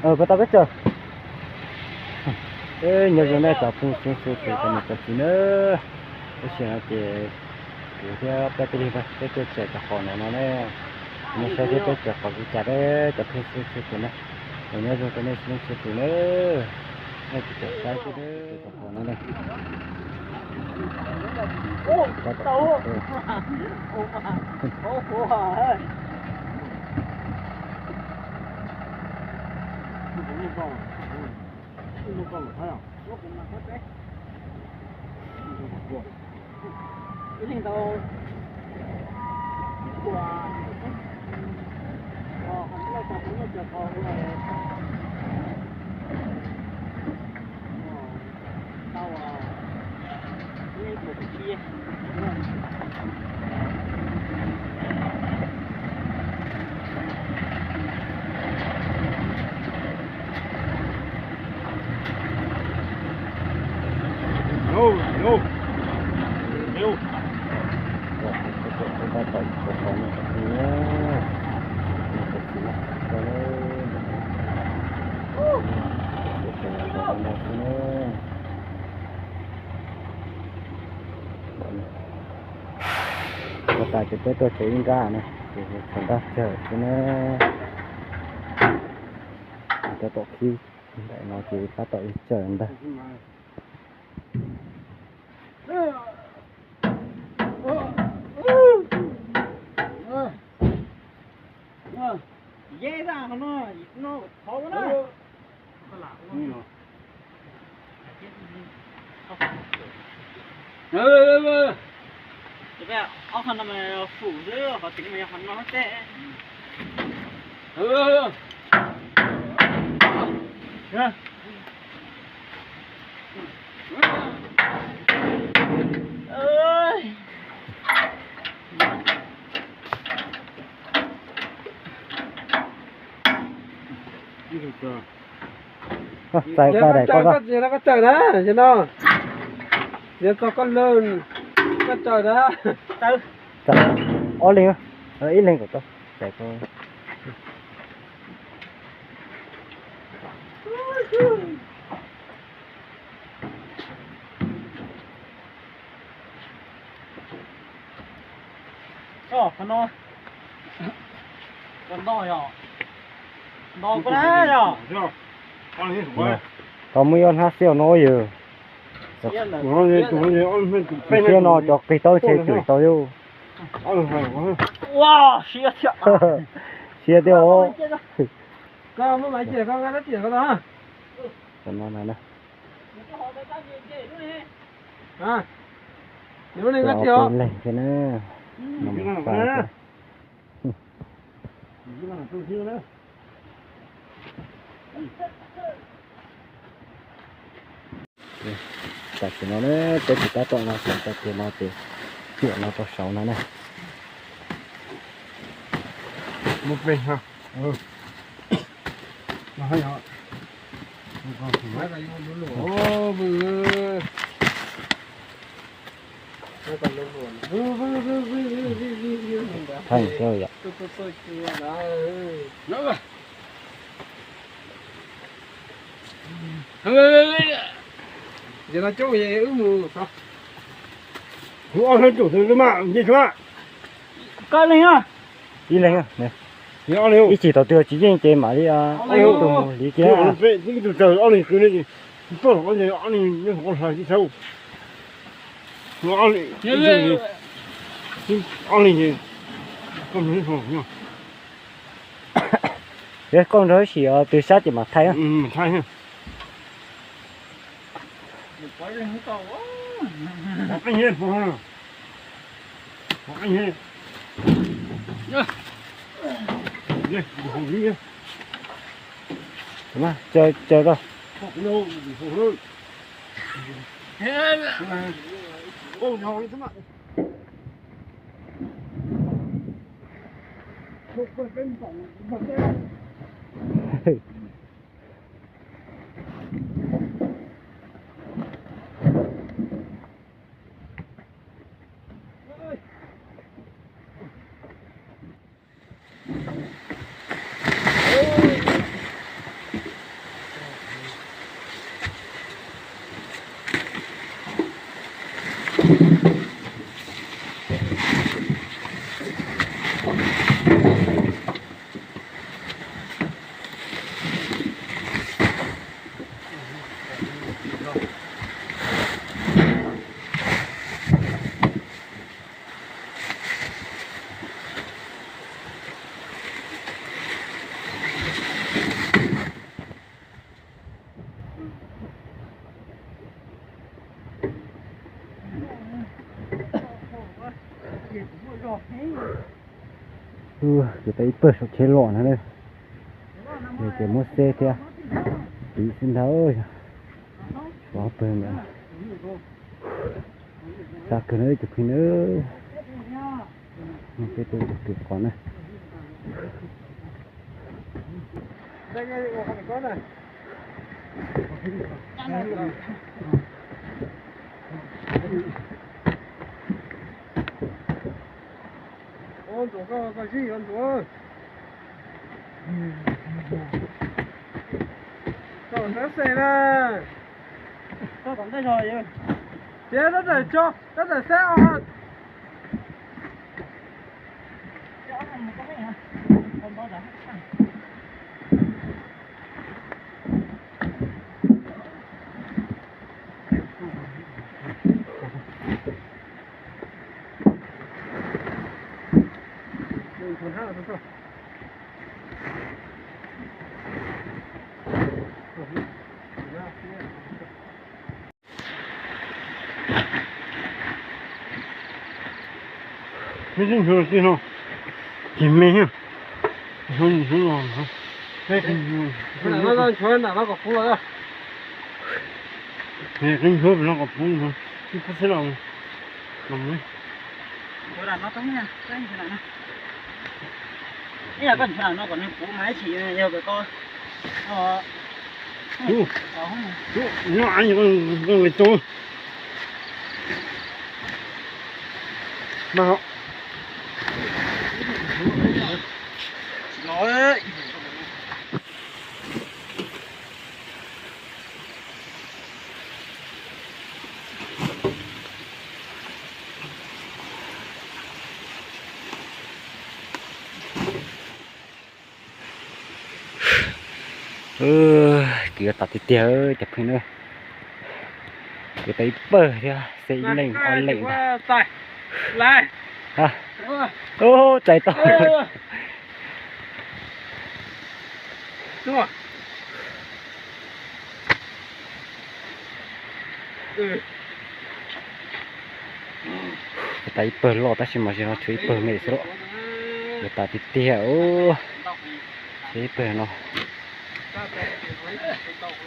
Puas tau peb caug? Nyob zoo nej cov phooj ywg txhua tus cov niam cov txiv nawb. Lub sij hawm no ces kuv thiab peb tij laug peb tuaj tsaws cov qos no no ne, nej saib thiab peb tsaws qos li cas ne cov phooj ywg txhua tus na. Nyob zoo rau nej txhua tus nawb. Nej tsis tau saib xwb, cov qos no ne. Ua tas ces peb tuaj tsev ib nrab na, ces tseem nrab tsawg xwb na. Cov tom khib nraim no ces tab tom ib tsawg ntag. Ob qho no mas fum xwb, qhov tim no mas yog qhov no thiab. Txais koj daim koj, koj tsaws na, no, yuav txog koj lawm, koj tsaws na. Ob leeg, ib leeg kom tau. Txais koj. Qhov no, qhov no yog, no, yog. Tau muaj ib ob hnab xiab no yog. Tus xiab no cov qig tau ntshe twm tau yus. Siab thiab os. Leeg thiab na. Tam sim no peb tsis tab tom no, tam sim no ces cuam no rau saud no na. Theej xwb yom. Kuv ob leeg, ib leeg, ib chim thaum twg tsis yeej ces mam li tus mus li kiag. Koj nrog ib sim, twb sab ces mam thaij. Caw, caw tau. Ces tau ib pawg saum tsheb los no na, ces muab xeb thiab tiv xwb ntag. Ob pawg ntawd, xa kawg na cov phooj ywg na. Peb tuaj tus qos na. Ntxuam, koj, koj zij yuav ntxuam. Koj sab xes na. Ces rab daim tso, rab daim xab os. Peb tib nchuav tij no, ces me, nchuav nram no kom puv los, nchuav no kom puv, tib pub xwb los. Nchuav nram no, ib yam koj nchuav nram no kom nws puv mas ib chim yog koj, koj nqis tau mas. Kwv yuav tas tiag tiag cov phooj ywg na. Kwv tau ib pawg thiab, xeb ib leeg ob leeg ntag. Ub, txais tau. Kwv tau ib pawg loj tab sis mas zaum no tshuav ib pawg me xwb lauj. Kwv tas tiag tiag. Tshuav ib pawg no,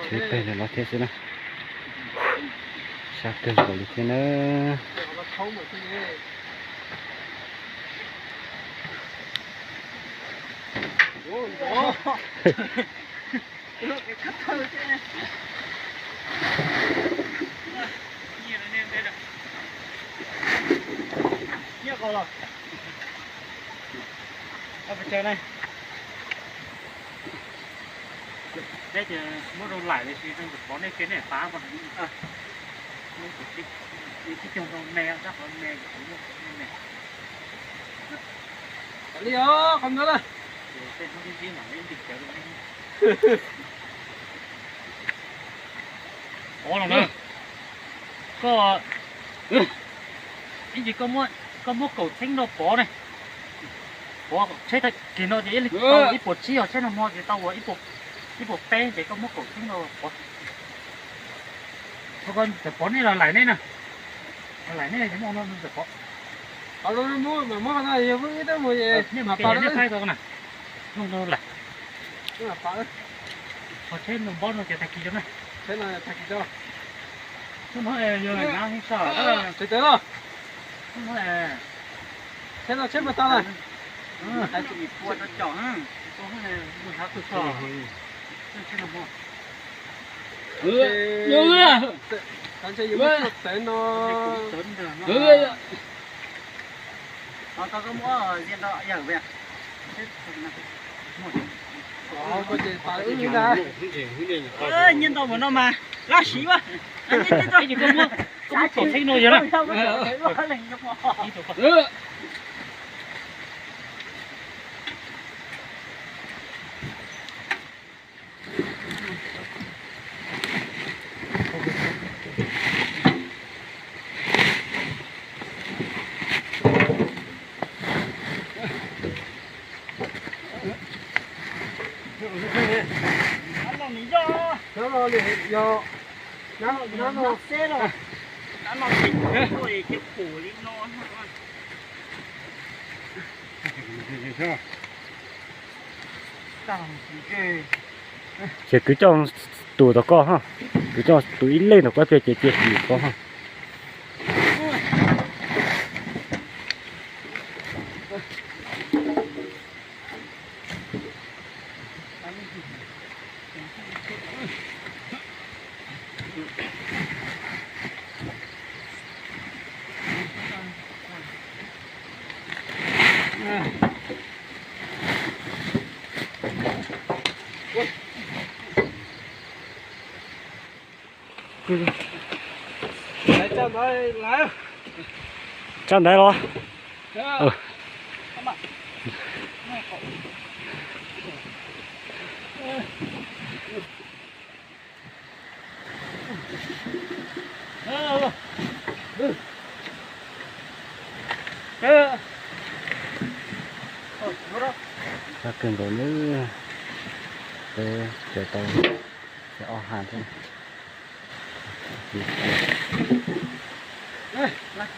tshuav ib pawg ntawm no thiab xwb na. Sab kawg nkaus li thiab na. Neb ces muab rau laim li sis, pov nej ke nej pab. Tib cog rau me, rab qhov me, me. Li os, qhov ntawd na. Ov los na, koj, ib ntsis koj muab kaum txheeb no pov ne, pov tsheb tag kis no ces ib puas tsib os, tsheb no hmo ces tau ua ib puas peb ces koj muab kaum txheeb no pov. Txawm pov nej los laim nej na, laim nej no txawm pov. Muab no yog wb twb mus nej mas nej tau na, muab no laim. Qhov tsheb no npob no ces tag kis rau na. Tsheb no tag kis rau. Hnub no yog nab hib soj. Tsev tawv los. Hnub no tsheb no tsheb puas tau na. Tsis pua rau caum na. Hnub no tsheb no hmo. Tsev no. Koj muab ziab rau yawg. Nyiaj ntau mus no mas lab siv ua. Koj muab kaum txheeb no yog na. Nab no nws yog, nab no, nab no, nab no, nab no ces pum li no. Ces kwv coj tus tom koj ha, kwv coj tus ib leeg tom koj tiag ces cia tim koj ha. Tsa ntaiv los. Sab kawg nkaus nawb, peb tsaws tau ob ha thiab. Thiab lawm.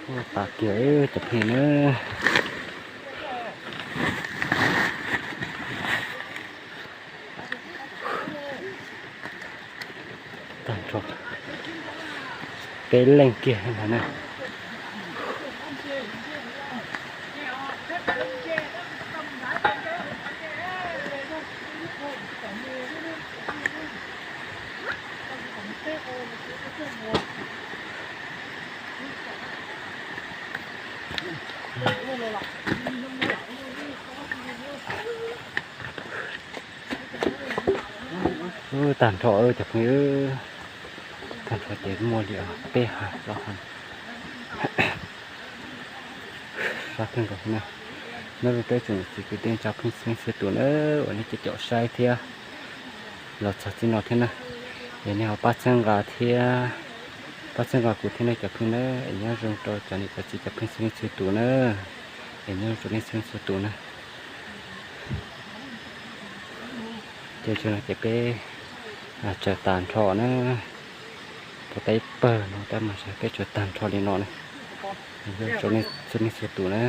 Ua tas kiag cov phooj ywg na. Tag nrho peb leeg kiag ntag na. Tag nrho cov phooj ywg, tag nrho ces muaj li peb ha plaub ha. Sab kawg nkaus na. Nyob zoo peb tsoom niam txiv kwv tij cov phooj ywg txhua leej txhua tus na, uas nej caum saib thiab los txog txij no thiab na. Es nej ho pab txhawb nqa thiab, pab txhawb nqa kuv thiab nej cov phooj na, es nyob zoo rau cov niam cov txiv cov phooj ywg txhua leej txhua tus na, es nyob zoo rau nej txhua leej txhua tus na. Ces tsoom no ces peb tsaws tag nrho na, puas tau ib pawg no tab mas peb tsaws tag nrho li no na. Nyob zoo rau nej txhua leej txhua tus na.